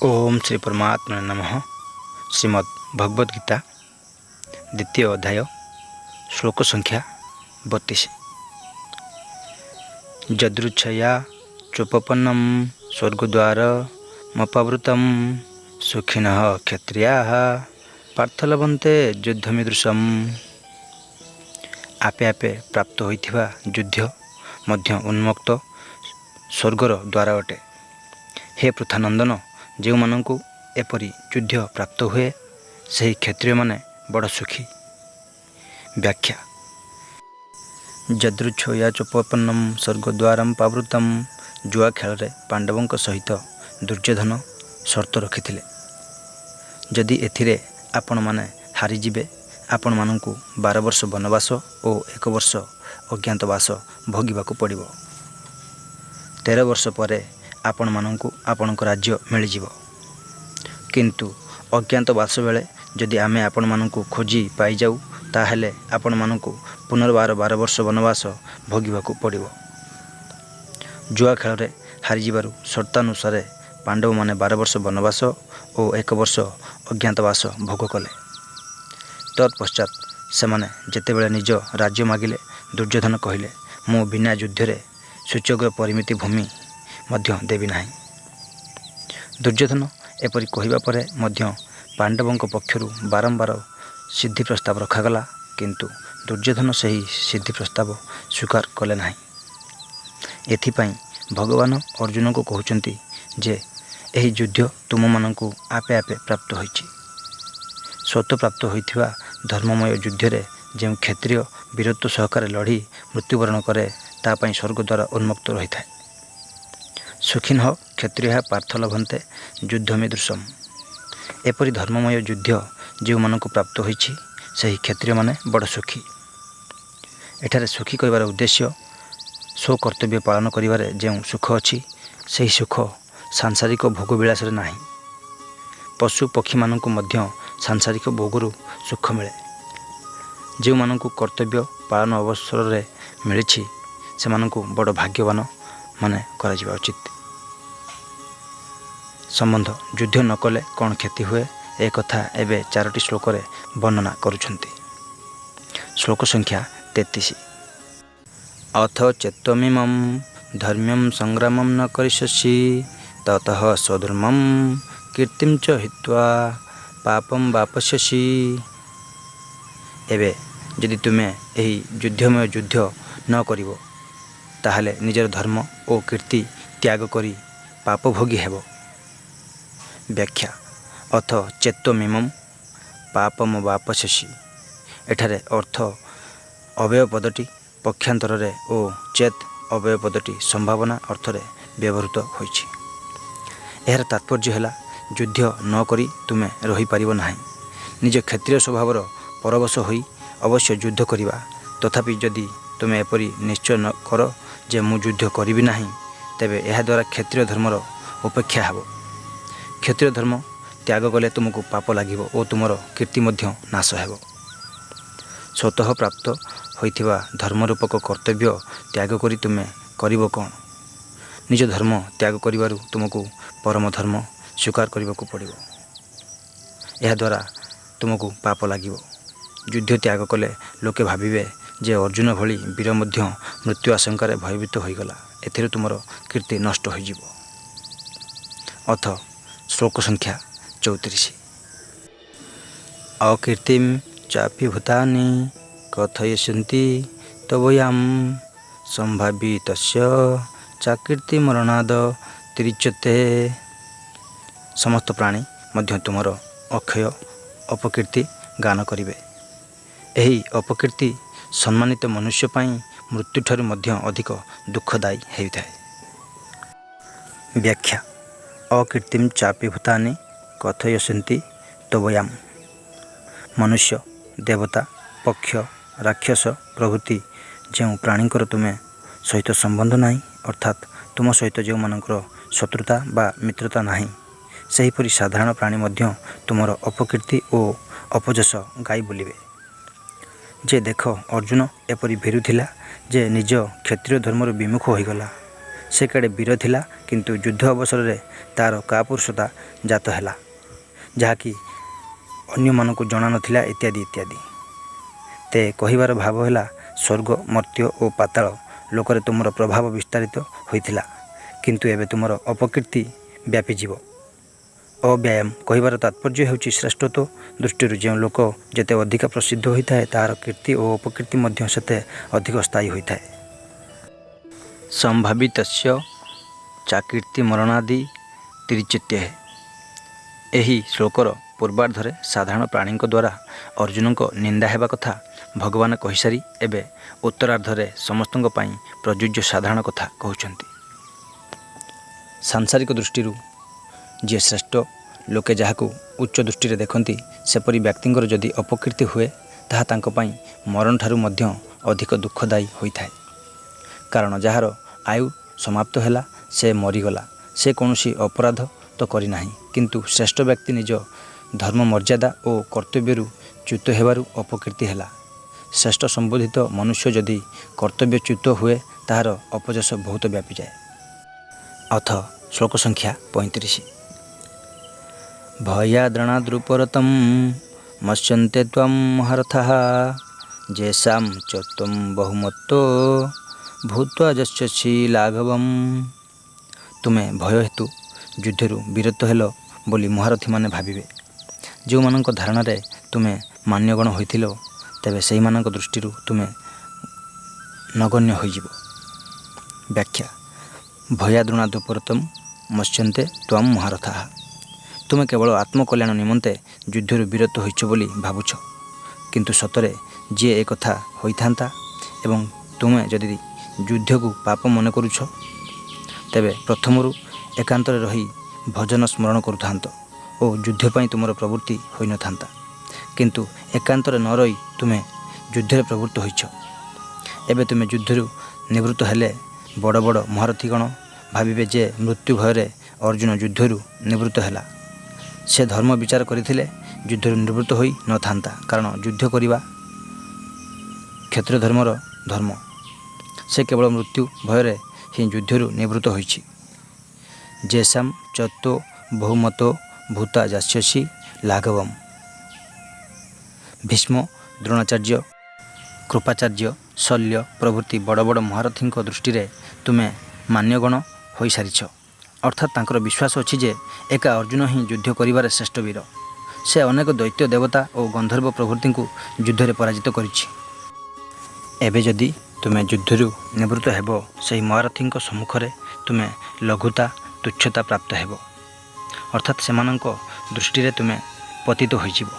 ଓମ୍ ଶ୍ରୀ ପରମାତ୍ମନେ ନମଃ। ଶ୍ରୀମଦ୍ ଭଗବଦ୍ ଗୀତା, ଦ୍ୱିତୀୟ ଅଧ୍ୟାୟ, ଶ୍ଲୋକ ସଂଖ୍ୟା 32। ଯଦୃଚ୍ଛୟା ଚୋପପନ୍ନମ୍ ସ୍ୱର୍ଗଦ୍ୱାର ମପାବୃତମ୍ ସୁଖିନଃ କ୍ଷତ୍ରିୟାଃ ପାର୍ଥ ଲଭନ୍ତେ ଯୁଦ୍ଧମିଦୃଶମ୍। ଆପେ ଆପେ ପ୍ରାପ୍ତ ହୋଇଥିବା ଯୁଦ୍ଧ ମଧ୍ୟ ଉନ୍ମୁକ୍ତ ସ୍ୱର୍ଗର ଦ୍ୱାର ଅଟେ। ହେ ପୃଥାନନ୍ଦନ, ଯେଉଁମାନଙ୍କୁ ଏପରି ଯୁଦ୍ଧ ପ୍ରାପ୍ତ ହୁଏ, ସେହି କ୍ଷତ୍ରିୟମାନେ ବଡ଼ ସୁଖୀ। ବ୍ୟାଖ୍ୟା: ଯଦୃଚ୍ଛୟା ଚୋପପନ୍ନମ୍ ସ୍ୱର୍ଗଦ୍ୱାରମ୍ ପାବୃତମ୍। ଜୁଆ ଖେଳରେ ପାଣ୍ଡବଙ୍କ ସହିତ ଦୁର୍ଯ୍ୟୋଧନ ସର୍ତ୍ତ ରଖିଥିଲେ, ଯଦି ଏଥିରେ ଆପଣମାନେ ହାରିଯିବେ, ଆପଣମାନଙ୍କୁ 12 ବର୍ଷ ବନବାସ ଓ ଏକ ବର୍ଷ ଅଜ୍ଞାତବାସ ଭୋଗିବାକୁ ପଡ଼ିବ। 13 ବର୍ଷ ପରେ ଆପଣମାନଙ୍କୁ ଆପଣଙ୍କ ରାଜ୍ୟ ମିଳିଯିବ। କିନ୍ତୁ ଅଜ୍ଞାତବାସ ବେଳେ ଯଦି ଆମେ ଆପଣମାନଙ୍କୁ ଖୋଜି ପାଇଯାଉ, ତାହେଲେ ଆପଣମାନଙ୍କୁ ପୁନର୍ବାର 12 ବର୍ଷ ବନବାସ ଭୋଗିବାକୁ ପଡ଼ିବ। ଜୁଆ ଖେଳରେ ହାରିଯିବାରୁ ସର୍ତ୍ତାନୁସାରେ ପାଣ୍ଡବମାନେ 12 ବର୍ଷ ବନବାସ ଓ ଏକ ବର୍ଷ ଅଜ୍ଞାତବାସ ଭୋଗ କଲେ। ତତ୍ପଶ୍ଚାତ୍ ସେମାନେ ଯେତେବେଳେ ନିଜ ରାଜ୍ୟ ମାଗିଲେ, ଦୁର୍ଯ୍ୟୋଧନ କହିଲେ, ମୁଁ ବିନା ଯୁଦ୍ଧରେ ସୂଚୀଗ୍ର ପରିମିତ ଭୂମି ମଧ୍ୟ ଦେବି ନାହିଁ। ଦୁର୍ଯ୍ୟୋଧନ ଏପରି କହିବା ପରେ ମଧ୍ୟ ପାଣ୍ଡବଙ୍କ ପକ୍ଷରୁ ବାରମ୍ବାର ସନ୍ଧି ପ୍ରସ୍ତାବ ରଖାଗଲା, କିନ୍ତୁ ଦୁର୍ଯ୍ୟୋଧନ ସେହି ସନ୍ଧି ପ୍ରସ୍ତାବ ସ୍ୱୀକାର କଲେ ନାହିଁ। ଏଥିପାଇଁ ଭଗବାନ ଅର୍ଜୁନଙ୍କୁ କହୁଛନ୍ତି ଯେ ଏହି ଯୁଦ୍ଧ ତୁମମାନଙ୍କୁ ଆପେ ଆପେ ପ୍ରାପ୍ତ ହୋଇଛି। ସ୍ୱତଃପ୍ରାପ୍ତ ହୋଇଥିବା ଧର୍ମମୟ ଯୁଦ୍ଧରେ ଯେଉଁ କ୍ଷତ୍ରିୟ ବୀରତ୍ୱ ସହକାରେ ଲଢ଼ି ମୃତ୍ୟୁବରଣ କରେ, ତା ପାଇଁ ସ୍ୱର୍ଗଦ୍ୱାର ଉନ୍ମୁକ୍ତ ରହିଥାଏ। ସୁଖିନଃ କ୍ଷତ୍ରିୟାଃ ପାର୍ଥ ଲଭନ୍ତେ ଯୁଦ୍ଧମିଦୃଶମ୍। ଏପରି ଧର୍ମମୟ ଯୁଦ୍ଧ ଯେଉଁମାନଙ୍କୁ ପ୍ରାପ୍ତ ହୋଇଛି, ସେହି କ୍ଷତ୍ରିୟମାନେ ବଡ଼ ସୁଖୀ। ଏଠାରେ ସୁଖୀ କହିବାର ଉଦ୍ଦେଶ୍ୟ, ସ୍ୱକର୍ତ୍ତବ୍ୟ ପାଳନ କରିବାରେ ଯେଉଁ ସୁଖ ଅଛି, ସେହି ସୁଖ ସାଂସାରିକ ଭୋଗ ବିଳାସରେ ନାହିଁ। ପଶୁ ପକ୍ଷୀମାନଙ୍କୁ ମଧ୍ୟ ସାଂସାରିକ ଭୋଗରୁ ସୁଖ ମିଳେ। ଯେଉଁମାନଙ୍କୁ କର୍ତ୍ତବ୍ୟ ପାଳନ ଅବସରରେ ମିଳିଛି, ସେମାନଙ୍କୁ ବଡ଼ ଭାଗ୍ୟବାନ ମନେ କରାଯିବା ଉଚିତ। ସମ୍ବନ୍ଧ: ଯୁଦ୍ଧ ନ କଲେ କ'ଣ କ୍ଷତି ହୁଏ, ଏ କଥା ଏବେ ଚାରୋଟି ଶ୍ଲୋକରେ ବର୍ଣ୍ଣନା କରୁଛନ୍ତି। ଶ୍ଲୋକ ସଂଖ୍ୟା 33। ଅଥ ଚେତ୍ତ୍ୱମିମଂ ଧର୍ମ୍ୟଂ ସଂଗ୍ରାମଂ ନ କରିଷ୍ୟସି, ତତଃ ସ୍ୱଧର୍ମଂ କୀର୍ତ୍ତିଂ ଚ ହିତ୍ୱା ପାପମବାପ୍ସ୍ୟସି। ଏବେ ଯଦି ତୁମେ ଏହି ଯୁଦ୍ଧମୟ ଯୁଦ୍ଧ ନ କରିବ, ତାହେଲେ ନିଜର ଧର୍ମ ଓ କୀର୍ତ୍ତି ତ୍ୟାଗ କରି ପାପଭୋଗୀ ହେବ। ବ୍ୟାଖ୍ୟା: ଅଥ ଚେତ୍ତ୍ୱମିମଂ ପାପମବାପ୍ସ୍ୟସି। ଏଠାରେ ଅଥ ଅବ୍ୟୟ ପଦଟି ପକ୍ଷାନ୍ତରରେ ଓ ଚେତ୍ ଅବ୍ୟୟ ପଦଟି ସମ୍ଭାବନା ଅର୍ଥରେ ବ୍ୟବହୃତ ହୋଇଛି। ଏହାର ତାତ୍ପର୍ଯ୍ୟ ହେଲା, ଯୁଦ୍ଧ ନ କରି ତୁମେ ରହିପାରିବ ନାହିଁ। ନିଜ କ୍ଷତ୍ରିୟ ସ୍ୱଭାବର ପରବଶ ହୋଇ ଅବଶ୍ୟ ଯୁଦ୍ଧ କରିବ। ତଥାପି ଯଦି ତୁମେ ଏପରି ନିଶ୍ଚୟ କର ଯେ ମୁଁ ଯୁଦ୍ଧ କରିବି ନାହିଁ, ତେବେ ଏହାଦ୍ୱାରା କ୍ଷତ୍ରିୟ ଧର୍ମର ଉପେକ୍ଷା ହେବ। କ୍ଷତ୍ରିୟ ଧର୍ମ ତ୍ୟାଗ କଲେ ତୁମକୁ ପାପ ଲାଗିବ ଓ ତୁମର କୀର୍ତ୍ତି ମଧ୍ୟ ନାଶ ହେବ। ସ୍ୱତଃ ପ୍ରାପ୍ତ ହୋଇଥିବା ଧର୍ମରୂପକ କର୍ତ୍ତବ୍ୟ ତ୍ୟାଗ କରି ତୁମେ କରିବ କ'ଣ? ନିଜ ଧର୍ମ ତ୍ୟାଗ କରିବାରୁ ତୁମକୁ ପରମ ଧର୍ମ ସ୍ୱୀକାର କରିବାକୁ ପଡ଼ିବ। ଏହାଦ୍ୱାରା ତୁମକୁ ପାପ ଲାଗିବ। ଯୁଦ୍ଧ ତ୍ୟାଗ କଲେ ଲୋକେ ଭାବିବେ ଯେ ଅର୍ଜୁନ ଭଳି ବୀର ମଧ୍ୟ ମୃତ୍ୟୁ ଆଶଙ୍କାରେ ଭୟଭୀତ ହୋଇଗଲା। ଏଥିରୁ ତୁମର କୀର୍ତ୍ତି ନଷ୍ଟ ହୋଇଯିବ। ଅଥ ଶ୍ଲୋକ ସଂଖ୍ୟା 34। ଅକୀର୍ତ୍ତିଂ ଚାପି ଭୂତାନି କଥୟିଷ୍ୟନ୍ତି ତବୟାମ୍ ସମ୍ଭାବିତସ୍ୟ ଚାକୀର୍ତ୍ତି ମରଣାଦ ତିରିଚ୍ୟତେ। ସମସ୍ତ ପ୍ରାଣୀ ମଧ୍ୟ ତୁମର ଅକ୍ଷୟ ଅପକୀର୍ତ୍ତି ଗାନ କରିବେ। ଏହି ଅପକୀର୍ତ୍ତି ସମ୍ମାନିତ ମନୁଷ୍ୟ ପାଇଁ ମୃତ୍ୟୁଠାରୁ ମଧ୍ୟ ଅଧିକ ଦୁଃଖଦାୟୀ ହୋଇଥାଏ। ବ୍ୟାଖ୍ୟା: ଅକୀର୍ତ୍ତିଂ ଚାପି ଭୂତାନି କଥୟିଷ୍ୟନ୍ତି ତବୟାମ୍। ମନୁଷ୍ୟ, ଦେବତା, ପକ୍ଷ, ରାକ୍ଷସ ପ୍ରଭୃତି ଯେଉଁ ପ୍ରାଣୀଙ୍କର ତୁମ ସହିତ ସମ୍ବନ୍ଧ ନାହିଁ, ଅର୍ଥାତ୍ ତୁମ ସହିତ ଯେଉଁମାନଙ୍କର ଶତ୍ରୁତା ବା ମିତ୍ରତା ନାହିଁ, ସେହିପରି ସାଧାରଣ ପ୍ରାଣୀ ମଧ୍ୟ ତୁମର ଅପକୀର୍ତ୍ତି ଓ ଅପଯଶ ଗାଇ ବୁଲିବେ ଯେ, ଦେଖ, ଅର୍ଜୁନ ଏପରି ଭୀରୁ ଥିଲା ଯେ ନିଜ କ୍ଷତ୍ରିୟ ଧର୍ମରୁ ବିମୁଖ ହୋଇଗଲା। ସେ କେଡ଼େ ବୀର ଥିଲା, କିନ୍ତୁ ଯୁଦ୍ଧ ଅବସରରେ ତା'ର କାପୁରୁଷତା ଜାତ ହେଲା, ଯାହାକି ଅନ୍ୟମାନଙ୍କୁ ଜଣା ନଥିଲା ଇତ୍ୟାଦି ଇତ୍ୟାଦି। ତେ କହିବାର ଭାବ ହେଲା, ସ୍ୱର୍ଗ, ମର୍ତ୍ତ୍ୟ ଓ ପାତାଳ ଲୋକରେ ତୁମର ପ୍ରଭାବ ବିସ୍ତାରିତ ହୋଇଥିଲା, କିନ୍ତୁ ଏବେ ତୁମର ଅପକୀର୍ତ୍ତି ବ୍ୟାପିଯିବ। ଅବ୍ୟାୟମ୍ କହିବାର ତାତ୍ପର୍ଯ୍ୟ ହେଉଛି, ଶ୍ରେଷ୍ଠତ୍ୱ ଦୃଷ୍ଟିରୁ ଯେଉଁ ଲୋକ ଯେତେ ଅଧିକ ପ୍ରସିଦ୍ଧ ହୋଇଥାଏ, ତାହାର କୀର୍ତ୍ତି ଓ ଅପକୀର୍ତ୍ତି ମଧ୍ୟ ସେତେ ଅଧିକ ସ୍ଥାୟୀ ହୋଇଥାଏ। ସମ୍ଭାବିତସ୍ୟ ଚାକୀର୍ତ୍ତି ମରଣାଦି ତିରିଚ୍ୟତେ। ଏହି ଶ୍ଳୋକର ପୂର୍ବାର୍ଦ୍ଧରେ ସାଧାରଣ ପ୍ରାଣୀଙ୍କ ଦ୍ୱାରା ଅର୍ଜୁନଙ୍କ ନିନ୍ଦା ହେବା କଥା ଭଗବାନ କହିସାରି ଏବେ ଉତ୍ତରାର୍ଦ୍ଧରେ ସମସ୍ତଙ୍କ ପାଇଁ ପ୍ରଯୁଜ୍ୟ ସାଧାରଣ କଥା କହୁଛନ୍ତି। ସାଂସାରିକ ଦୃଷ୍ଟିରୁ ଯିଏ ଶ୍ରେଷ୍ଠ, ଲୋକେ ଯାହାକୁ ଉଚ୍ଚ ଦୃଷ୍ଟିରେ ଦେଖନ୍ତି, ସେପରି ବ୍ୟକ୍ତିଙ୍କର ଯଦି ଅପକୀର୍ତ୍ତି ହୁଏ, ତାହା ତାଙ୍କ ପାଇଁ ମରଣଠାରୁ ମଧ୍ୟ ଅଧିକ ଦୁଃଖଦାୟୀ ହୋଇଥାଏ। କାରଣ ଯାହାର ଆୟୁ ସମାପ୍ତ ହେଲା, ସେ ମରିଗଲା, ସେ କୌଣସି ଅପରାଧ ତ କରିନାହିଁ, କିନ୍ତୁ ଶ୍ରେଷ୍ଠ ବ୍ୟକ୍ତି ନିଜ ଧର୍ମ ମର୍ଯ୍ୟାଦା ଓ କର୍ତ୍ତବ୍ୟରୁ ଚ୍ୟୁତ ହେବାରୁ ଅପକୀର୍ତ୍ତି ହେଲା। ଶ୍ରେଷ୍ଠ ସମ୍ବୋଧିତ ମନୁଷ୍ୟ ଯଦି କର୍ତ୍ତବ୍ୟଚ୍ୟୁତ ହୁଏ, ତାହାର ଅପଯଶ ବହୁତ ବ୍ୟାପିଯାଏ। ଅଥ ଶ୍ଳୋକ ସଂଖ୍ୟା 35। ଭୟାଦ୍ରଣାଦୁପରତಂ ମତ୍ସ୍ୟନ୍ତେ ତ୍ୱାಂ ମହାରଥାଃ ଯେଷାଂ ଚ ତ୍ୱଂ ବହୁମତ୍तो ଭୂତ୍ୱା ଯସ୍ୟସି ଲାଘବମ୍। ତୁମେ ଭୟ ହେତୁ ଯୁଦ୍ଧରୁ ବିରତ ହେଲ ବୋଲି ମହାରଥୀମାନେ ଭାବିବେ। ଯେଉଁମାନଙ୍କ ଧାରଣାରେ ତୁମେ ମାନ୍ୟଗଣ୍ୟ ହୋଇଥିଲ, ତେବେ ସେହିମାନଙ୍କ ଦୃଷ୍ଟିରୁ ତୁମେ ନଗଣ୍ୟ ହୋଇଯିବ। ବ୍ୟାଖ୍ୟା: ଭୟାଦ୍ରୁଣାଦୁପରତମ୍ ମତ୍ସ୍ୟନ୍ତେ ତ୍ୱାಂ ମହାରଥାଃ। ତୁମେ କେବଳ ଆତ୍ମକଲ୍ୟାଣ ନିମନ୍ତେ ଯୁଦ୍ଧରୁ ବିରତ ହୋଇଛ ବୋଲି ଭାବୁଛ। କିନ୍ତୁ ସତରେ ଯିଏ ଏକଥା ହୋଇଥାନ୍ତା ଏବଂ ତୁମେ ଯଦି ଯୁଦ୍ଧକୁ ପାପ ମନେ କରୁଛ, ତେବେ ପ୍ରଥମରୁ ଏକାନ୍ତରେ ରହି ଭଜନ ସ୍ମରଣ କରୁଥାନ୍ତ ଓ ଯୁଦ୍ଧ ପାଇଁ ତୁମର ପ୍ରବୃତ୍ତି ହୋଇନଥାନ୍ତା। କିନ୍ତୁ ଏକାନ୍ତରେ ନ ରହି ତୁମେ ଯୁଦ୍ଧରେ ପ୍ରବୃତ୍ତ ହୋଇଛ। ଏବେ ତୁମେ ଯୁଦ୍ଧରୁ ନିବୃତ୍ତ ହେଲେ ବଡ଼ ବଡ଼ ମହାରଥୀଗଣ ଭାବିବେ ଯେ ମୃତ୍ୟୁ ଭୟରେ ଅର୍ଜୁନ ଯୁଦ୍ଧରୁ ନିବୃତ୍ତ ହେଲା। ସେ ଧର୍ମ ବିଚାର କରିଥିଲେ ଯୁଦ୍ଧରୁ ନିବୃତ୍ତ ହୋଇ ନଥାନ୍ତା, କାରଣ ଯୁଦ୍ଧ କରିବା କ୍ଷତ୍ରିୟ ଧର୍ମର ଧର୍ମ। ସେ କେବଳ ମୃତ୍ୟୁ ଭୟରେ ହିଁ ଯୁଦ୍ଧରୁ ନିବୃତ୍ତ ହୋଇଛି। ଯେଷାଂ ଚ ତ୍ୱଂ ବହୁମତୋ ଭୂତ୍ୱା ଯାସ୍ୟସି ଲାଘବମ୍। ଭୀଷ୍ମ, ଦ୍ରୋଣାଚାର୍ଯ୍ୟ, କୃପାଚାର୍ଯ୍ୟ, ଶଲ୍ୟ ପ୍ରଭୃତି ବଡ଼ ବଡ଼ ମହାରଥୀଙ୍କ ଦୃଷ୍ଟିରେ ତୁମେ ମାନ୍ୟଗଣ୍ୟ ହୋଇସାରିଛ। ଅର୍ଥାତ୍ ତାଙ୍କର ବିଶ୍ୱାସ ଅଛି ଯେ ଏକା ଅର୍ଜୁନ ହିଁ ଯୁଦ୍ଧ କରିବାରେ ଶ୍ରେଷ୍ଠ ବୀର। ସେ ଅନେକ ଦୈତ୍ୟ, ଦେବତା ଓ ଗନ୍ଧର୍ବ ପ୍ରଭୃତିଙ୍କୁ ଯୁଦ୍ଧରେ ପରାଜିତ କରିଛି। ଏବେ ଯଦି ତୁମେ ଯୁଦ୍ଧରୁ ନିବୃତ୍ତ ହେବ, ସେହି ମହାରଥୀଙ୍କ ସମ୍ମୁଖରେ ତୁମେ ଲଘୁତା, ତୁଚ୍ଛତା ପ୍ରାପ୍ତ ହେବ। ଅର୍ଥାତ୍ ସେମାନଙ୍କ ଦୃଷ୍ଟିରେ ତୁମେ ପତିତ ହୋଇଯିବ।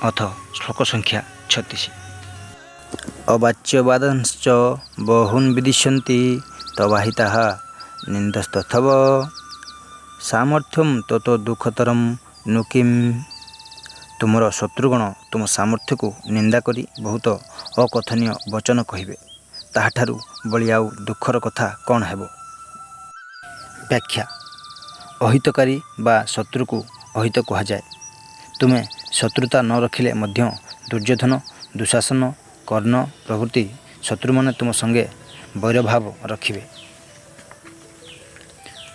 ଅଥ ଶ୍ଳୋକ ସଂଖ୍ୟା 36। ଅବାଚ୍ୟବାଦାଂଶ୍ଚ ବହୂନ୍ ବିଦିଷ୍ୟନ୍ତି ତବାହିତାଃ ନିନ୍ଦାସ୍ତବ ସାମର୍ଥ୍ୟମ୍ ତତୋ ଦୁଃଖତରଂ ନୁ କିମ୍। ତୁମର ଶତ୍ରୁଗଣ ତୁମ ସାମର୍ଥ୍ୟକୁ ନିନ୍ଦା କରି ବହୁତ ଅକଥନୀୟ ବଚନ କହିବେ। ତାହାଠାରୁ ବଳି ଆଉ ଦୁଃଖର କଥା କ'ଣ ହେବ? ବ୍ୟାଖ୍ୟା: ଅହିତକାରୀ ବା ଶତ୍ରୁକୁ ଅହିତ କୁହାଯାଏ। ତୁମେ ଶତ୍ରୁତା ନ ରଖିଲେ ମଧ୍ୟ ଦୁର୍ଯ୍ୟୋଧନ, ଦୁଃଶାସନ, କର୍ଣ୍ଣ ପ୍ରଭୃତି ଶତ୍ରୁମାନେ ତୁମ ସଙ୍ଗେ ବୈରଭାବ ରଖିବେ।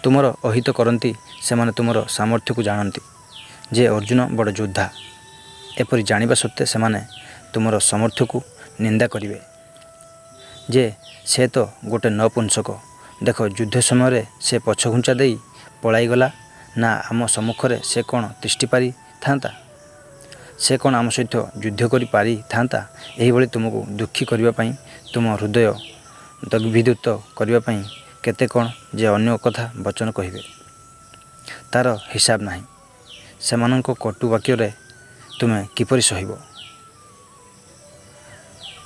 ତୁମର ଅହିତ କରନ୍ତି। ସେମାନେ ତୁମର ସାମର୍ଥ୍ୟକୁ ଜାଣନ୍ତି ଯେ ଅର୍ଜୁନ ବଡ଼ ଯୋଦ୍ଧା। ଏପରି ଜାଣିବା ସତ୍ତ୍ୱେ ସେମାନେ ତୁମର ସାମର୍ଥ୍ୟକୁ ନିନ୍ଦା କରିବେ ଯେ ସେ ତ ଗୋଟେ ନପୁଂସକ, ଦେଖ, ଯୁଦ୍ଧ ସମୟରେ ସେ ପଛଘୁଞ୍ଚା ଦେଇ ପଳାଇଗଲା ନା, ଆମ ସମ୍ମୁଖରେ ସେ କ'ଣ ତିଷ୍ଠି ପାରିଥାନ୍ତା? ସେ କ'ଣ ଆମ ସହିତ ଯୁଦ୍ଧ କରି ପାରିଥାନ୍ତା? ଏହିଭଳି ତୁମକୁ ଦୁଃଖୀ କରିବା ପାଇଁ, ତୁମ ହୃଦୟ ଦଗ୍ଧୀଭୂତ କରିବା ପାଇଁ କେତେ କ'ଣ ଯେ ଅନ୍ୟ କଥା ବଚନ କହିବେ, ତା'ର ହିସାବ ନାହିଁ। ସେମାନଙ୍କ କଟୁ ବାକ୍ୟରେ ତୁମେ କିପରି ସହିବ?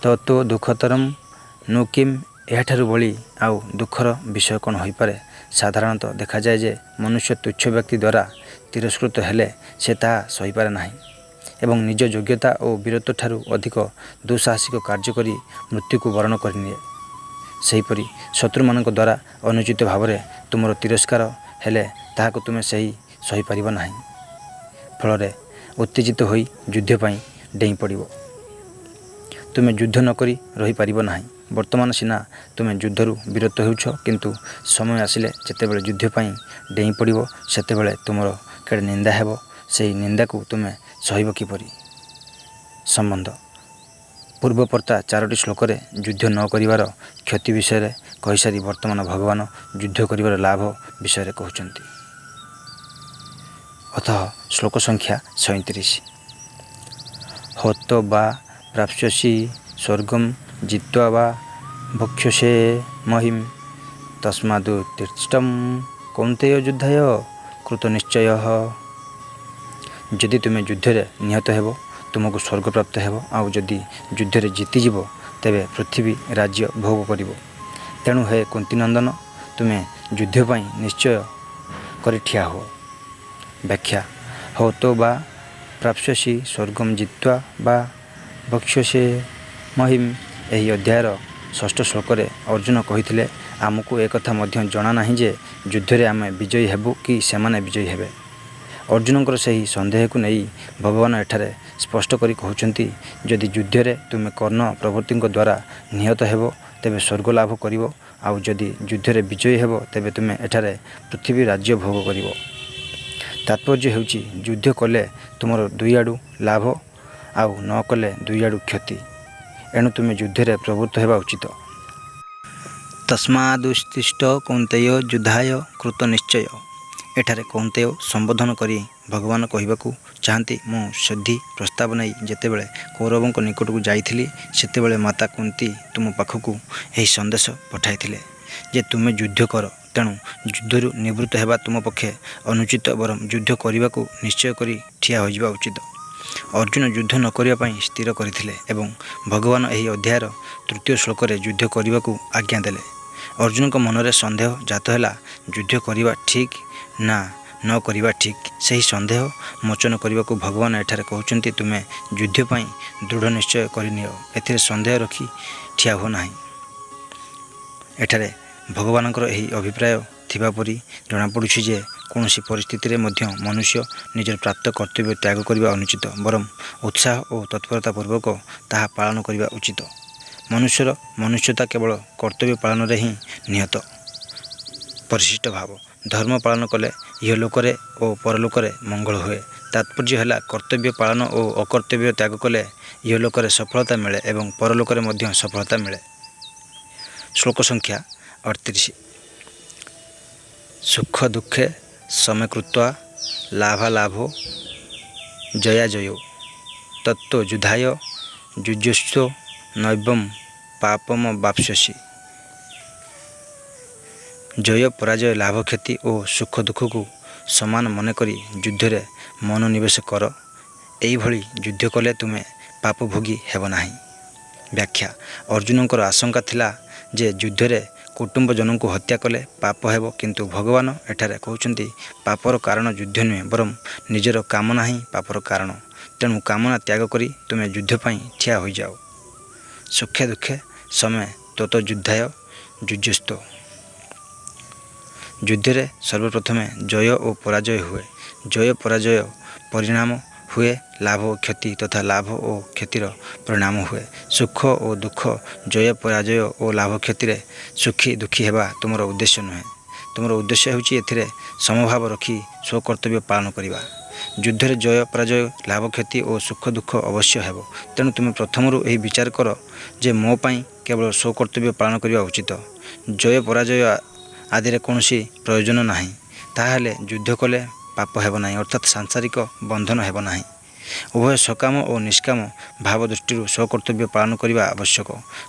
ତତୋ ଦୁଃଖତରଂ ନୁ କିମ୍। ଏହାଠାରୁ ବଳି ଆଉ ଦୁଃଖର ବିଷୟ କ'ଣ ହୋଇପାରେ? ସାଧାରଣତଃ ଦେଖାଯାଏ ଯେ ମନୁଷ୍ୟ ତୁଚ୍ଛ ବ୍ୟକ୍ତି ଦ୍ୱାରା ତିରସ୍କୃତ ହେଲେ ସେ ତାହା ସହିପାରେ ନାହିଁ ଏବଂ ନିଜ ଯୋଗ୍ୟତା ଓ ବୀରତ୍ୱଠାରୁ ଅଧିକ ଦୁଃସାହସିକ କାର୍ଯ୍ୟ କରି ମୃତ୍ୟୁକୁ ବରଣ କରିନିଏ। ସେହିପରି ଶତ୍ରୁମାନଙ୍କ ଦ୍ୱାରା ଅନୁଚିତ ଭାବରେ ତୁମର ତିରସ୍କାର ହେଲେ ତାହାକୁ ତୁମେ ସେହି ସହିପାରିବ ନାହିଁ। ଫଳରେ ଉତ୍ତେଜିତ ହୋଇ ଯୁଦ୍ଧ ପାଇଁ ଡେଇଁ ପଡ଼ିବ। ତୁମେ ଯୁଦ୍ଧ ନକରି ରହିପାରିବ ନାହିଁ। ବର୍ତ୍ତମାନ ସିନା ତୁମେ ଯୁଦ୍ଧରୁ ବିରତ ହେଉଛ, କିନ୍ତୁ ସମୟ ଆସିଲେ ଯେତେବେଳେ ଯୁଦ୍ଧ ପାଇଁ ଡେଇଁ ପଡ଼ିବ, ସେତେବେଳେ ତୁମର କେଡ଼େ ନିନ୍ଦା ହେବ। ସେହି ନିନ୍ଦାକୁ ତୁମେ ସହିବ କିପରି? ସମ୍ବନ୍ଧ ପୂର୍ବବର୍ତ୍ତା ଚାରୋଟି ଶ୍ଲୋକରେ ଯୁଦ୍ଧ ନ କରିବାର କ୍ଷତି ବିଷୟରେ କହିସାରି ବର୍ତ୍ତମାନ ଭଗବାନ ଯୁଦ୍ଧ କରିବାର ଲାଭ ବିଷୟରେ କହୁଛନ୍ତି। ଅତଃ ଶ୍ଲୋକ ସଂଖ୍ୟା 37। ହତ୍ୱା ବା ପ୍ରାପ୍ସ୍ୟସି ସ୍ୱର୍ଗಂ ଜିତ୍ୱା ବା ଭୋକ୍ଷ୍ୟସେ ମହୀମ୍ ତସ୍ମାଦୁତ୍ତିଷ୍ଠ କୌନ୍ତେୟ ଯୁଦ୍ଧାୟ କୃତନିଶ୍ଚୟଃ। ଯଦି ତୁମେ ଯୁଦ୍ଧରେ ନିହତ ହେବ, ତୁମକୁ ସ୍ୱର୍ଗ ପ୍ରାପ୍ତ ହେବ, ଆଉ ଯଦି ଯୁଦ୍ଧରେ ଜିତିଯିବ, ତେବେ ପୃଥିବୀ ରାଜ୍ୟ ଭୋଗ କରିବ। ତେଣୁ ହେ କୁନ୍ତୀନନ୍ଦନ, ତୁମେ ଯୁଦ୍ଧ ପାଇଁ ନିଶ୍ଚୟ କରି ଠିଆ ହୁଅ। ବ୍ୟାଖ୍ୟା: ହତ୍ୱା ବା ପ୍ରାପ୍ସ୍ୟସି ସ୍ୱର୍ଗಂ ଜିତ୍ୱା ବା ଭୋକ୍ଷ୍ୟସେ ମହୀମ୍। ଏହି ଅଧ୍ୟାୟର ଷଷ୍ଠ ଶ୍ଲୋକରେ ଅର୍ଜୁନ କହିଥିଲେ, ଆମକୁ ଏକଥା ମଧ୍ୟ ଜଣା ନାହିଁ ଯେ ଯୁଦ୍ଧରେ ଆମେ ବିଜୟୀ ହେବୁ କି ସେମାନେ ବିଜୟୀ ହେବେ। ଅର୍ଜୁନଙ୍କର ସେହି ସନ୍ଦେହକୁ ନେଇ ଭଗବାନ ଏଠାରେ ସ୍ପଷ୍ଟ କରି କହୁଛନ୍ତି, ଯଦି ଯୁଦ୍ଧରେ ତୁମେ କର୍ଣ୍ଣ ପ୍ରଭୃତିଙ୍କ ଦ୍ୱାରା ନିହତ ହେବ, ତେବେ ସ୍ୱର୍ଗ ଲାଭ କରିବ, ଆଉ ଯଦି ଯୁଦ୍ଧରେ ବିଜୟୀ ହେବ, ତେବେ ତୁମେ ଏଠାରେ ପୃଥିବୀ ରାଜ୍ୟ ଭୋଗ କରିବ। ତାତ୍ପର୍ଯ୍ୟ ହେଉଛି, ଯୁଦ୍ଧ କଲେ ତୁମର ଦୁଇଆଡ଼ୁ ଲାଭ, ଆଉ ନ କଲେ ଦୁଇଆଡ଼ୁ କ୍ଷତି। ଏଣୁ ତୁମେ ଯୁଦ୍ଧରେ ପ୍ରବୃତ୍ତ ହେବା ଉଚିତ। ତସ୍ମାଦୁତ୍ତିଷ୍ଠ କୌନ୍ତେୟ ଯୁଦ୍ଧାୟ କୃତନିଶ୍ଚୟଃ। ଏଠାରେ କୌନ୍ତେୟ ସମ୍ବୋଧନ କରି ଭଗବାନ କହିବାକୁ ଚାହାନ୍ତି, ମୁଁ ସନ୍ଧି ପ୍ରସ୍ତାବ ନେଇ ଯେତେବେଳେ କୌରବଙ୍କ ନିକଟକୁ ଯାଇଥିଲି, ସେତେବେଳେ ମାତା କୁନ୍ତୀ ତୁମ ପାଖକୁ ଏହି ସନ୍ଦେଶ ପଠାଇଥିଲେ ଯେ ତୁମେ ଯୁଦ୍ଧ କର। ତେଣୁ ଯୁଦ୍ଧରୁ ନିବୃତ୍ତ ହେବା ତୁମ ପକ୍ଷେ ଅନୁଚିତ, ବରଂ ଯୁଦ୍ଧ କରିବାକୁ ନିଶ୍ଚୟ କରି ଠିଆ ହୋଇଯିବା ଉଚିତ। ଅର୍ଜୁନ ଯୁଦ୍ଧ ନ କରିବା ପାଇଁ ସ୍ଥିର କରିଥିଲେ ଏବଂ ଭଗବାନ ଏହି ଅଧ୍ୟାୟର ତୃତୀୟ ଶ୍ଲୋକରେ ଯୁଦ୍ଧ କରିବାକୁ ଆଜ୍ଞା ଦେଲେ। ଅର୍ଜୁନଙ୍କ ମନରେ ସନ୍ଦେହ ଜାତ ହେଲା, ଯୁଦ୍ଧ କରିବା ଠିକ୍ ନା ନ କରିବା ଠିକ୍? ସେହି ସନ୍ଦେହ ମୋଚନ କରିବାକୁ ଭଗବାନ ଏଠାରେ କହୁଛନ୍ତି, ତୁମେ ଯୁଦ୍ଧ ପାଇଁ ଦୃଢ଼ ନିଶ୍ଚୟ କରିନିଅ, ଏଥିରେ ସନ୍ଦେହ ରଖି ଠିଆ ହୁଅ ନାହିଁ। ଏଠାରେ ଭଗବାନଙ୍କର ଏହି ଅଭିପ୍ରାୟ ଥିବା ପରି ଜଣାପଡ଼ୁଛି ଯେ କୌଣସି ପରିସ୍ଥିତିରେ ମଧ୍ୟ ମନୁଷ୍ୟ ନିଜର ପ୍ରାପ୍ତ କର୍ତ୍ତବ୍ୟ ତ୍ୟାଗ କରିବା ଅନୁଚିତ, ବରଂ ଉତ୍ସାହ ଓ ତତ୍ପରତା ପୂର୍ବକ ତାହା ପାଳନ କରିବା ଉଚିତ। ମନୁଷ୍ୟର ମନୁଷ୍ୟତା କେବଳ କର୍ତ୍ତବ୍ୟ ପାଳନରେ ହିଁ ନିହତ। ପରିଶିଷ୍ଟ ଭାବ: ଧର୍ମ ପାଳନ କଲେ ଇହଲୋକରେ ଓ ପରଲୋକରେ ମଙ୍ଗଳ ହୁଏ। ତାତ୍ପର୍ଯ୍ୟ ହେଲା, କର୍ତ୍ତବ୍ୟ ପାଳନ ଓ ଅକର୍ତ୍ତବ୍ୟ ତ୍ୟାଗ କଲେ ଇହଲୋକରେ ସଫଳତା ମିଳେ ଏବଂ ପରଲୋକରେ ମଧ୍ୟ ସଫଳତା ମିଳେ। ଶ୍ଲୋକ ସଂଖ୍ୟା 38। ସୁଖ ଦୁଃଖେ ସମେ କୃତ୍ୱା ଲାଭାଲାଭୌ ଜୟାଜୟୌ ତତୋ ଯୁଦ୍ଧାୟ ଯୁଯୁତ୍ସୁ ନୈବଂ ପାପମବାପ୍ସ୍ୟସି। ଜୟ ପରାଜୟ, ଲାଭ କ୍ଷତି ଓ ସୁଖ ଦୁଃଖକୁ ସମାନ ମନେକରି ଯୁଦ୍ଧରେ ମନୋନିବେଶ କର। ଏହିଭଳି ଯୁଦ୍ଧ କଲେ ତୁମେ ପାପଭୋଗୀ ହେବ ନାହିଁ। ବ୍ୟାଖ୍ୟା: ଅର୍ଜୁନଙ୍କର ଆଶଙ୍କା ଥିଲା ଯେ ଯୁଦ୍ଧରେ କୁଟୁମ୍ବଜନଙ୍କୁ ହତ୍ୟା କଲେ ପାପ ହେବ, କିନ୍ତୁ ଭଗବାନ ଏଠାରେ କହୁଛନ୍ତି, ପାପର କାରଣ ଯୁଦ୍ଧ ନୁହେଁ, ବରଂ ନିଜର କାମନା ହିଁ ପାପର କାରଣ। ତେଣୁ କାମନା ତ୍ୟାଗ କରି ତୁମେ ଯୁଦ୍ଧ ପାଇଁ ଠିଆ ହୋଇଯାଅ। ସୁଖେ ଦୁଃଖେ ସମେ ତତୋ ଯୁଦ୍ଧାୟ ଯୁଯୁତ୍ସୁ। ଯୁଦ୍ଧରେ ସର୍ବପ୍ରଥମେ ଜୟ ଓ ପରାଜୟ ହୁଏ। ଜୟ ପରାଜୟ ପରିଣାମ ହୁଏ ଲାଭ ଓ କ୍ଷତି ତଥା ଲାଭ ଓ କ୍ଷତିର ପରିଣାମ ହୁଏ ସୁଖ ଓ ଦୁଃଖ। ଜୟ ପରାଜୟ ଓ ଲାଭ କ୍ଷତିରେ ସୁଖୀ ଦୁଃଖୀ ହେବା ତୁମର ଉଦ୍ଦେଶ୍ୟ ନୁହେଁ। ତୁମର ଉଦ୍ଦେଶ୍ୟ ହେଉଛି ଏଥିରେ ସମଭାବ ରଖି ସ୍ୱକର୍ତ୍ତବ୍ୟ ପାଳନ କରିବା। ଯୁଦ୍ଧରେ ଜୟ ପରାଜୟ, ଲାଭ କ୍ଷତି ଓ ସୁଖ ଦୁଃଖ ଅବଶ୍ୟ ହେବ। ତେଣୁ ତୁମେ ପ୍ରଥମରୁ ଏହି ବିଚାର କର ଯେ ମୋ ପାଇଁ କେବଳ ସ୍ୱକର୍ତ୍ତବ୍ୟ ପାଳନ କରିବା ଉଚିତ, ଜୟ ପରାଜୟ ଆଦିରେ କୌଣସି ପ୍ରୟୋଜନ ନାହିଁ। ତାହାହେଲେ ଯୁଦ୍ଧ କଲେ ପାପ ହେବ ନାହିଁ, ଅର୍ଥାତ୍ ସାଂସାରିକ ବନ୍ଧନ ହେବ ନାହିଁ। ଉଭୟ ସକାମ ଓ ନିଷ୍କାମ ଭାବ ଦୃଷ୍ଟିରୁ ସ୍ୱକର୍ତ୍ତବ୍ୟ ପାଳନ କରିବା ଆବଶ୍ୟକ।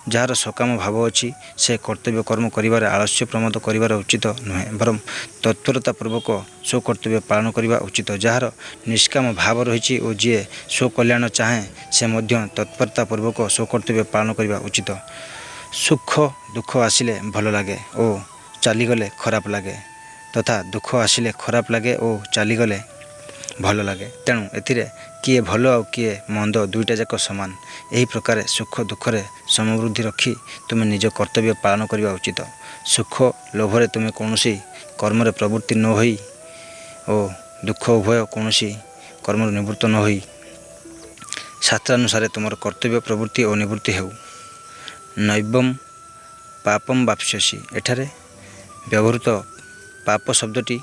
ଯାହାର ସକାମ ଭାବ ଅଛି, ସେ କର୍ତ୍ତବ୍ୟ କର୍ମ କରିବାରେ ଆଳସ୍ୟ ପ୍ରମୋଦ କରିବାର ଉଚିତ ନୁହେଁ, ବରଂ ତତ୍ପରତା ପୂର୍ବକ ସ୍ୱକର୍ତ୍ତବ୍ୟ ପାଳନ କରିବା ଉଚିତ। ଯାହାର ନିଷ୍କାମ ଭାବ ରହିଛି ଓ ଯିଏ ସ୍ୱକଲ୍ୟାଣ ଚାହେଁ, ସେ ମଧ୍ୟ ତତ୍ପରତା ପୂର୍ବକ ସ୍ୱକର୍ତ୍ତବ୍ୟ ପାଳନ କରିବା ଉଚିତ। ସୁଖ ଦୁଃଖ ଆସିଲେ ଭଲ ଲାଗେ ଓ ଚାଲିଗଲେ ଖରାପ ଲାଗେ ତଥା ଦୁଃଖ ଆସିଲେ ଖରାପ ଲାଗେ ଓ ଚାଲିଗଲେ ଭଲ ଲାଗେ। ତେଣୁ ଏଥିରେ କିଏ ଭଲ ଆଉ କିଏ ମନ୍ଦ, ଦୁଇଟାଯାକ ସମାନ। ଏହି ପ୍ରକାରେ ସୁଖ ଦୁଃଖରେ ସମବୁଦ୍ଧି ରଖି ତୁମେ ନିଜ କର୍ତ୍ତବ୍ୟ ପାଳନ କରିବା ଉଚିତ। ସୁଖ ଲୋଭରେ ତୁମେ କୌଣସି କର୍ମରେ ପ୍ରବୃତ୍ତି ନ ହୋଇ ଓ ଦୁଃଖ ଉଭୟ କୌଣସି କର୍ମରୁ ନିବୃତ୍ତ ନ ହୋଇ ଶାସ୍ତ୍ରାନୁସାରେ ତୁମର କର୍ତ୍ତବ୍ୟ ପ୍ରବୃତ୍ତି ଓ ନିବୃତ୍ତି ହେଉ। ନୈବଂ ପାପଂ ବାପ୍ସ୍ୟସି, ଏଠାରେ ବ୍ୟବହୃତ ପାପ ଶବ୍ଦଟି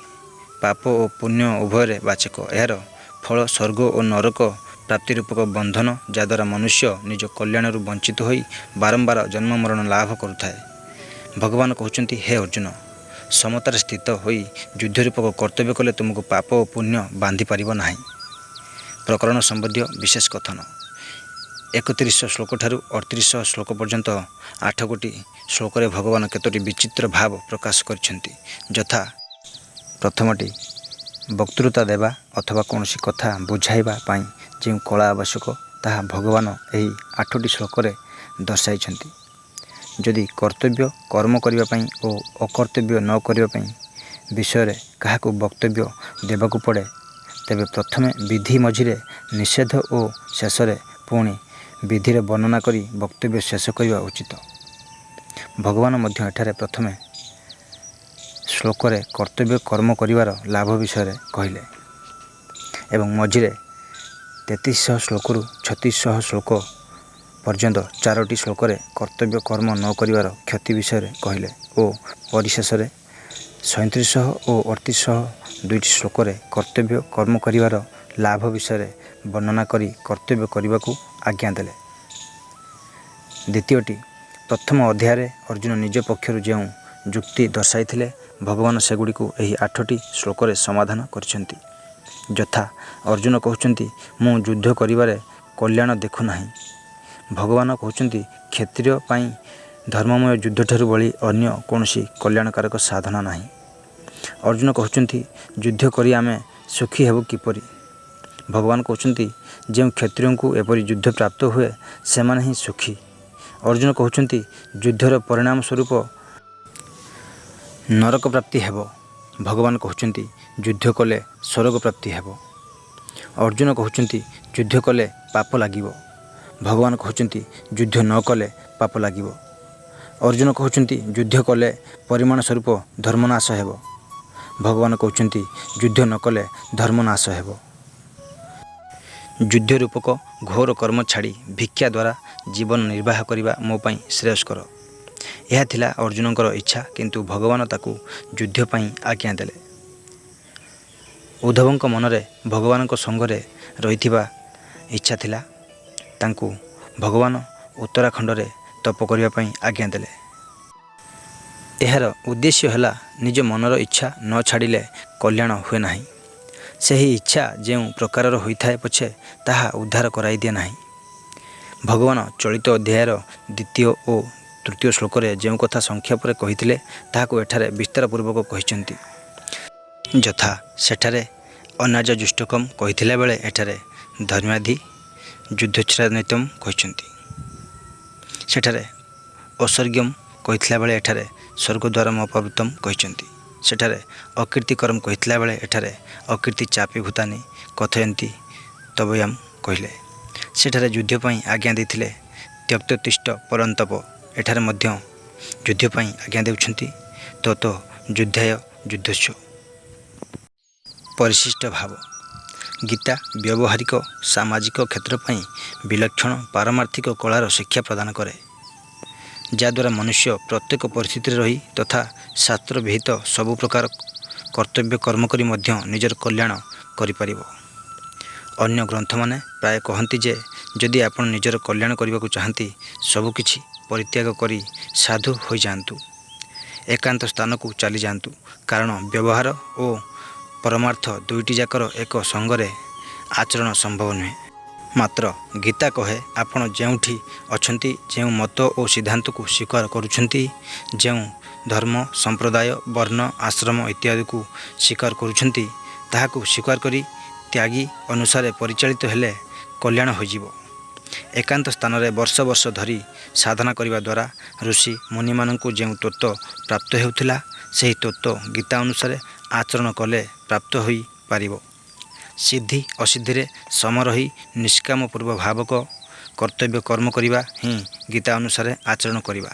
ପାପ ଓ ପୁଣ୍ୟ ଉଭୟରେ ବାଚକ। ଏହାର ଫଳ ସ୍ୱର୍ଗ ଓ ନରକ ପ୍ରାପ୍ତି ରୂପକ ବନ୍ଧନ, ଯାହାଦ୍ୱାରା ମନୁଷ୍ୟ ନିଜ କଲ୍ୟାଣରୁ ବଞ୍ଚିତ ହୋଇ ବାରମ୍ବାର ଜନ୍ମମରଣ ଲାଭ କରୁଥାଏ। ଭଗବାନ କହୁଛନ୍ତି, ହେ ଅର୍ଜୁନ, ସମତାରେ ସ୍ଥିତ ହୋଇ ଯୁଦ୍ଧ ରୂପକ କର୍ତ୍ତବ୍ୟ କଲେ ତୁମକୁ ପାପ ଓ ପୁଣ୍ୟ ବାନ୍ଧି ପାରିବ ନାହିଁ। ପ୍ରକରଣ ସମ୍ବନ୍ଧୀୟ ବିଶେଷ କଥନ। 3100 ଶ୍ଲୋକଠାରୁ 3800 ଶ୍ଲୋକ ପର୍ଯ୍ୟନ୍ତ 8 ଗୋଟି ଶ୍ଲୋକରେ ଭଗବାନ କେତୋଟି ବିଚିତ୍ର ଭାବ ପ୍ରକାଶ କରିଛନ୍ତି। ଯଥା, ପ୍ରଥମଟି, ବକ୍ତୃତା ଦେବା ଅଥବା କୌଣସି କଥା ବୁଝାଇବା ପାଇଁ ଯେଉଁ କଳା ଆବଶ୍ୟକ, ତାହା ଭଗବାନ ଏହି 8ଟି ଶ୍ଲୋକରେ ଦର୍ଶାଇଛନ୍ତି। ଯଦି କର୍ତ୍ତବ୍ୟ କର୍ମ କରିବା ପାଇଁ ଓ ଅକର୍ତ୍ତବ୍ୟ ନ କରିବା ପାଇଁ ବିଷୟରେ କାହାକୁ ବକ୍ତବ୍ୟ ଦେବାକୁ ପଡ଼େ, ତେବେ ପ୍ରଥମେ ବିଧି, ମଝିରେ ନିଷେଧ ଓ ଶେଷରେ ପୁଣି ବିଧିର ବର୍ଣ୍ଣନା କରି ବକ୍ତବ୍ୟ ଶେଷ କରିବା ଉଚିତ। ଭଗବାନ ମଧ୍ୟ ଏଠାରେ ପ୍ରଥମେ ଶ୍ଲୋକରେ କର୍ତ୍ତବ୍ୟ କର୍ମ କରିବାର ଲାଭ ବିଷୟରେ କହିଲେ ଏବଂ ମଝିରେ 3300 ଶ୍ଲୋକରୁ 3600 ଶ୍ଲୋକ ପର୍ଯ୍ୟନ୍ତ 4ଟି ଶ୍ଲୋକରେ କର୍ତ୍ତବ୍ୟ କର୍ମ ନ କରିବାର କ୍ଷତି ବିଷୟରେ କହିଲେ ଓ ପରିଶେଷରେ 3700 ଓ 3800 2ଟି ଶ୍ଲୋକରେ କର୍ତ୍ତବ୍ୟ କର୍ମ କରିବାର ଲାଭ ବିଷୟରେ ବର୍ଣ୍ଣନା କରି କର୍ତ୍ତବ୍ୟ କରିବାକୁ ଆଜ୍ଞା ଦେଲେ। ଦ୍ୱିତୀୟଟି, ପ୍ରଥମ ଅଧ୍ୟାୟରେ ଅର୍ଜୁନ ନିଜ ପକ୍ଷରୁ ଯେଉଁ ଯୁକ୍ତି ଦର୍ଶାଇଥିଲେ, ଭଗବାନ ସେଗୁଡ଼ିକୁ ଏହି 8ଟି ଶ୍ଲୋକରେ ସମାଧାନ କରିଛନ୍ତି। ଯଥା, ଅର୍ଜୁନ କହୁଛନ୍ତି, ମୁଁ ଯୁଦ୍ଧ କରିବାରେ କଲ୍ୟାଣ ଦେଖୁନାହିଁ। ଭଗବାନ କହୁଛନ୍ତି, କ୍ଷତ୍ରିୟ ପାଇଁ ଧର୍ମମୟ ଯୁଦ୍ଧଠାରୁ ବଳି ଅନ୍ୟ କୌଣସି କଲ୍ୟାଣକାରକ ସାଧନା ନାହିଁ। ଅର୍ଜୁନ କହୁଛନ୍ତି, ଯୁଦ୍ଧ କରି ଆମେ ସୁଖୀ ହେବୁ କିପରି? ଭଗବାନ କହୁଛନ୍ତି, ଯେଉଁ କ୍ଷତ୍ରିୟଙ୍କୁ ଏପରି ଯୁଦ୍ଧ ପ୍ରାପ୍ତ ହୁଏ, ସେମାନେ ହିଁ ସୁଖୀ। ଅର୍ଜୁନ କହୁଛନ୍ତି, ଯୁଦ୍ଧର ପରିଣାମ ସ୍ୱରୂପ ନରକ ପ୍ରାପ୍ତି ହେବ। ଭଗବାନ କହୁଛନ୍ତି, ଯୁଦ୍ଧ କଲେ ସ୍ୱର୍ଗ ପ୍ରାପ୍ତି ହେବ। ଅର୍ଜୁନ କହୁଛନ୍ତି, ଯୁଦ୍ଧ କଲେ ପାପ ଲାଗିବ। ଭଗବାନ କହୁଛନ୍ତି, ଯୁଦ୍ଧ ନ କଲେ ପାପ ଲାଗିବ। ଅର୍ଜୁନ କହୁଛନ୍ତି, ଯୁଦ୍ଧ କଲେ ପରିମାଣ ସ୍ୱରୂପ ଧର୍ମନାଶ ହେବ। ଭଗବାନ କହୁଛନ୍ତି, ଯୁଦ୍ଧ ନ କଲେ ଧର୍ମନାଶ ହେବ। ଯୁଦ୍ଧ ରୂପକ ଘୋର କର୍ମ ଛାଡ଼ି ଭିକ୍ଷା ଦ୍ୱାରା ଜୀବନ ନିର୍ବାହ କରିବା ମୋ ପାଇଁ ଶ୍ରେୟସ୍କର। ଏହା ଥିଲା ଅର୍ଜୁନଙ୍କର ଇଚ୍ଛା, କିନ୍ତୁ ଭଗବାନ ତାକୁ ଯୁଦ୍ଧ ପାଇଁ ଆଜ୍ଞା ଦେଲେ। ଉଦ୍ଧବଙ୍କ ମନରେ ଭଗବାନଙ୍କ ସଙ୍ଗରେ ରହିଥିବା ଇଚ୍ଛା ଥିଲା। ତାଙ୍କୁ ଭଗବାନ ଉତ୍ତରାଖଣ୍ଡରେ ତପ କରିବା ପାଇଁ ଆଜ୍ଞା ଦେଲେ। ଏହାର ଉଦ୍ଦେଶ୍ୟ ହେଲା, ନିଜ ମନର ଇଚ୍ଛା ନ ଛାଡ଼ିଲେ କଲ୍ୟାଣ ହୁଏ ନାହିଁ। ସେହି ଇଚ୍ଛା ଯେଉଁ ପ୍ରକାରର ହୋଇଥାଏ ପଛେ ତାହା ଉଦ୍ଧାର କରାଇଦିଏ ନାହିଁ। ଭଗବାନ ଚଳିତ ଅଧ୍ୟାୟର ଦ୍ୱିତୀୟ ଓ ତୃତୀୟ ଶ୍ଲୋକରେ ଯେଉଁ କଥା ସଂକ୍ଷେପରେ କହିଥିଲେ, ତାହାକୁ ଏଠାରେ ବିସ୍ତାର ପୂର୍ବକ କହିଛନ୍ତି। ଯଥା, ସେଠାରେ ଅନାର୍ଯ୍ୟଜୁଷ୍ଟକମ୍ କହିଥିଲା ବେଳେ ଏଠାରେ ଧର୍ମ୍ୟାଧି ଯୁଦ୍ଧୋଚ୍ଛ୍ରାନିତମ୍ କହିଛନ୍ତି। ସେଠାରେ ଅସ୍ୱର୍ଗ୍ୟମ୍ କହିଥିଲା ବେଳେ ଏଠାରେ ସ୍ୱର୍ଗଦ୍ୱାରମ୍ ଅପାବୃତମ୍ କହିଛନ୍ତି। ସେଠାରେ ଅକୀର୍ତ୍ତିକରମ୍ କହିଥିଲା ବେଳେ ଏଠାରେ ଅକୀର୍ତ୍ତି ଚାପି ଭୂତାନି କଥୟନ୍ତି ତବୟାମ୍ କହିଲେ। ସେଠାରେ ଯୁଦ୍ଧ ପାଇଁ ଆଜ୍ଞା ଦେଇଥିଲେ ତ୍ୟକ୍ତତିଷ୍ଠ ପରନ୍ତପ, ଏଠାରେ ମଧ୍ୟ ଯୁଦ୍ଧ ପାଇଁ ଆଜ୍ଞା ଦେଉଛନ୍ତି ତତୋ ଯୁଦ୍ଧାୟ ଯୁଦ୍ଧସ୍ୟ। ପରିଶିଷ୍ଟ ଭାବ। ଗୀତା ବ୍ୟବହାରିକ ସାମାଜିକ କ୍ଷେତ୍ର ପାଇଁ ବିଲକ୍ଷଣ ପାରମାର୍ଥିକ କଳାର ଶିକ୍ଷା ପ୍ରଦାନ କରେ, ଯାହାଦ୍ୱାରା ମନୁଷ୍ୟ ପ୍ରତ୍ୟେକ ପରିସ୍ଥିତିରେ ରହି ତଥା ଶାସ୍ତ୍ର ବିହିତ ସବୁ ପ୍ରକାର କର୍ତ୍ତବ୍ୟ କର୍ମ କରି ମଧ୍ୟ ନିଜର କଲ୍ୟାଣ କରିପାରିବ। ଅନ୍ୟ ଗ୍ରନ୍ଥମାନେ ପ୍ରାୟ କହନ୍ତି ଯେ ଯଦି ଆପଣ ନିଜର କଲ୍ୟାଣ କରିବାକୁ ଚାହାନ୍ତି, ସବୁକିଛି ପରିତ୍ୟାଗ କରି ସାଧୁ ହୋଇଯାଆନ୍ତୁ, ଏକାନ୍ତ ସ୍ଥାନକୁ ଚାଲିଯାଆନ୍ତୁ। କାରଣ ବ୍ୟବହାର ଓ ପରମାର୍ଥ ଦୁଇଟିଯାକର ଏକ ସଙ୍ଗରେ ଆଚରଣ ସମ୍ଭବ ନୁହେଁ। ମାତ୍ର ଗୀତା କହେ, ଆପଣ ଯେଉଁଠି ଅଛନ୍ତି, ଯେଉଁ ମତ ଓ ସିଦ୍ଧାନ୍ତକୁ ସ୍ୱୀକାର କରୁଛନ୍ତି, ଯେଉଁ ଧର୍ମ, ସମ୍ପ୍ରଦାୟ, ବର୍ଣ୍ଣ, ଆଶ୍ରମ ଇତ୍ୟାଦିକୁ ସ୍ୱୀକାର କରୁଛନ୍ତି, ତାହାକୁ ସ୍ୱୀକାର କରି ତ୍ୟାଗୀ ଅନୁସାରେ ପରିଚାଳିତ ହେଲେ କଲ୍ୟାଣ ହୋଇଯିବ। ଏକାନ୍ତ ସ୍ଥାନରେ ବର୍ଷ ବର୍ଷ ଧରି ସାଧନା କରିବା ଦ୍ୱାରା ଋଷି ମୁନିମାନଙ୍କୁ ଯେଉଁ ତତ୍ତ୍ୱ ପ୍ରାପ୍ତ ହେଉଥିଲା, ସେହି ତତ୍ତ୍ୱ ଗୀତା ଅନୁସାରେ ଆଚରଣ କଲେ ପ୍ରାପ୍ତ ହୋଇପାରିବ। ସିଦ୍ଧି ଅସିଦ୍ଧିରେ ସମ ରହି ନିଷ୍କାମ ପୂର୍ବ ଭାବକ କର୍ତ୍ତବ୍ୟ କର୍ମ କରିବା ହିଁ ଗୀତା ଅନୁସାରେ ଆଚରଣ କରିବା।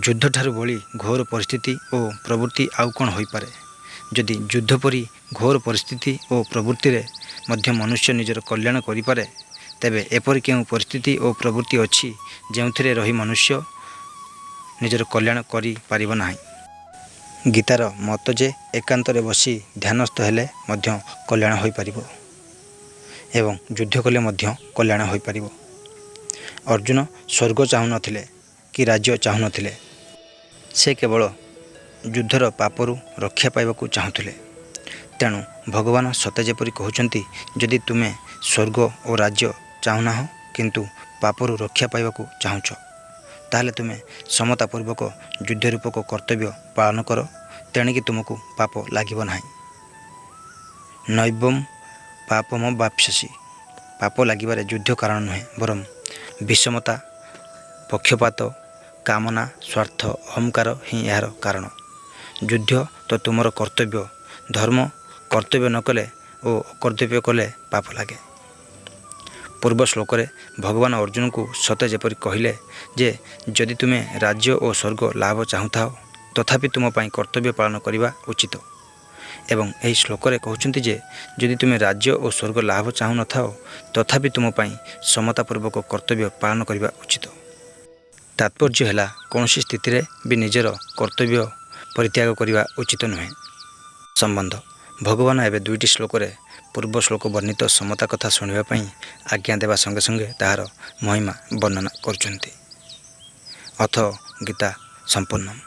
ଯୁଦ୍ଧଠାରୁ ବଳି ଘୋର ପରିସ୍ଥିତି ଓ ପ୍ରବୃତ୍ତି ଆଉ କ'ଣ ହୋଇପାରେ? ଯଦି ଯୁଦ୍ଧ ପରି ଘୋର ପରିସ୍ଥିତି ଓ ପ୍ରବୃତ୍ତିରେ ମଧ୍ୟ ମନୁଷ୍ୟ ନିଜର କଲ୍ୟାଣ କରିପାରେ, ତେବେ ତେବେ ଏପରି କେଉଁ ପରିସ୍ଥିତି ଓ ପ୍ରବୃତ୍ତି ଅଛି ଯେଉଁଥିରେ ରହି ମନୁଷ୍ୟ ନିଜର କଲ୍ୟାଣ କରିପାରିବ ନାହିଁ? ଗୀତାର ମତ ଯେ ଏକାନ୍ତରେ ବସି ଧ୍ୟାନସ୍ଥ ହେଲେ ମଧ୍ୟ କଲ୍ୟାଣ ହୋଇପାରିବ ଏବଂ ଯୁଦ୍ଧ କଲେ ମଧ୍ୟ କଲ୍ୟାଣ ହୋଇପାରିବ। ଅର୍ଜୁନ ସ୍ୱର୍ଗ ଚାହୁଁନଥିଲେ କି ରାଜ୍ୟ ଚାହୁଁନଥିଲେ। ସେ କେବଳ ଯୁଦ୍ଧର ପାପରୁ ରକ୍ଷା ପାଇବାକୁ ଚାହୁଁଥିଲେ। ତେଣୁ ଭଗବାନ ସତେ ଯେପରି କହୁଛନ୍ତି, ଯଦି ତୁମେ ସ୍ୱର୍ଗ ଓ ରାଜ୍ୟ ଚାହୁଁନାହଁ, କିନ୍ତୁ ପାପରୁ ରକ୍ଷା ପାଇବାକୁ ଚାହୁଁଛ, ତାହେଲେ ତୁମେ ସମତାପୂର୍ବକ ଯୁଦ୍ଧ ରୂପକ କର୍ତ୍ତବ୍ୟ ପାଳନ କର, ତେଣିକି ତୁମକୁ ପାପ ଲାଗିବ ନାହିଁ। ନୈବଂ ପାପମବାପ୍ସ୍ୟସି। ପାପ ଲାଗିବାରେ ଯୁଦ୍ଧ କାରଣ ନୁହେଁ, ବରଂ ବିଷମତା, ପକ୍ଷପାତ, କାମନା, ସ୍ୱାର୍ଥ, ଅହଙ୍କାର ହିଁ ଏହାର କାରଣ। ଯୁଦ୍ଧ ତ ତୁମର କର୍ତ୍ତବ୍ୟ, ଧର୍ମ। କର୍ତ୍ତବ୍ୟ ନ କଲେ ଓ ଅକର୍ତ୍ତବ୍ୟ କଲେ ପାପ ଲାଗେ। ପୂର୍ବ ଶ୍ଲୋକରେ ଭଗବାନ ଅର୍ଜୁନଙ୍କୁ ସତେ ଯେପରି କହିଲେ ଯେ ଯଦି ତୁମେ ରାଜ୍ୟ ଓ ସ୍ୱର୍ଗ ଲାଭ ଚାହୁଁଥାଅ, ତଥାପି ତୁମ ପାଇଁ କର୍ତ୍ତବ୍ୟ ପାଳନ କରିବା ଉଚିତ ଏବଂ ଏହି ଶ୍ଲୋକରେ କହୁଛନ୍ତି ଯେ ଯଦି ତୁମେ ରାଜ୍ୟ ଓ ସ୍ୱର୍ଗ ଲାଭ ଚାହୁଁନଥାଅ, ତଥାପି ତୁମ ପାଇଁ ସମତାପୂର୍ବକ କର୍ତ୍ତବ୍ୟ ପାଳନ କରିବା ଉଚିତ। ତାତ୍ପର୍ଯ୍ୟ ହେଲା, କୌଣସି ସ୍ଥିତିରେ ବି ନିଜର କର୍ତ୍ତବ୍ୟ ପରିତ୍ୟାଗ କରିବା ଉଚିତ ନୁହେଁ। ସମ୍ବନ୍ଧ: ଭଗବାନ ଏବେ ଦୁଇଟି ଶ୍ଲୋକରେ ପୂର୍ବ ଶ୍ଲୋକ ବର୍ଣ୍ଣିତ ସମତା କଥା ଶୁଣିବା ପାଇଁ ଆଜ୍ଞା ଦେବା ସଙ୍ଗେ ସଙ୍ଗେ ତାହାର ମହିମା ବର୍ଣ୍ଣନା କରୁଛନ୍ତି। ଅଥ ଗୀତା ସମ୍ପୂର୍ଣ୍ଣମ୍।